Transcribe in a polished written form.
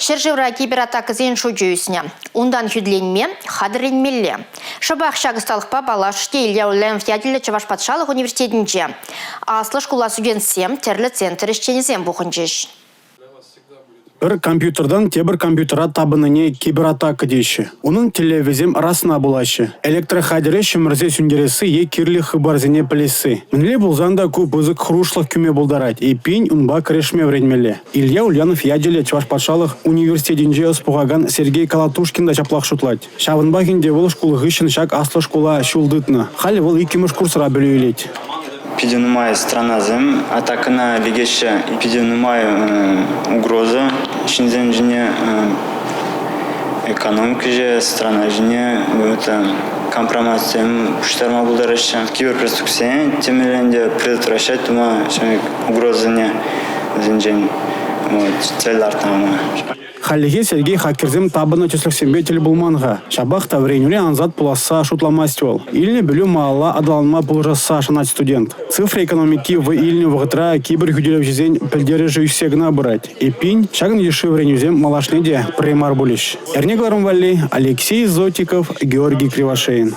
Ҫӗршывра кибератакӑсен шучӗ ӳснӗ. Унтан хӳтӗленме хатӗрленмелле. Шӑпах ҫак ӑсталӑхпа паллашрӗ Илья Ульянов ячӗллӗ Чӑваш патшалӑх университетӗнче. Аслӑ шкула студентсем, тӗрлӗ центр ӗҫченӗсем пухӑнчӗҫ. Пӗр компьютертан тепӗр компьютера тапӑннине кибератака теҫҫӗ. Унӑн тӗллевӗсем расна пулаҫҫӗ: электрохатӗре ҫӗмӗрсе сӳнтересси е кирлӗ хыпарсене пӗлесси. Мӗнле пулсан та ку пысӑк хӑрушлӑх кӳме пултарать, эппин, унпа кӗрешме вӗренмелле. Илья Ульянов ячӗллӗ Чӑваш патшалӑх университетӗнче ӑс пухакан Сергей Колотушкин та ҫаплах шутлать. Ҫавӑнпах ӗнтӗ вӑл шкул хыҫҫӑн ҫак аслӑ шкула ҫул тытнӑ. Халӗ вӑл иккӗмӗш курсра пӗлӳ илет. Питӗ нумай странасем атакӑна лекеҫҫӗ, питӗ нумай угроза ҫынсем ҫине, экономика ҫине, страна ҫине это компроматсем пуҫтарма пултараҫҫӗ. Киберпреступсене темелле те предотвращать тума ҫак угрозӑсене вӗсенчен цель лартнӑ ӑна. Хальлӗхе Сергей хакерсем тапӑннӑ тӗслӗхсемпе тӗл пулман-ха. Ҫапах та вӗренӳре ансат пуласса шутламасть вӑл. Илнӗ пӗлӳ малалла аталанма пулӑшасса шанать студент. Цифра экономики вӑй илнӗ вӑхӑтра киберхӳтӗлевҫӗсен пӗлтерӗшӗ ӳссе кӑна пырать. Эппин, ҫакӑн йышши вӗренӳсем малашне те пӗрре мар пулӗҫ. Эрне кӑларӑм валли Алексей Зотиков, Георгий Кривошеин.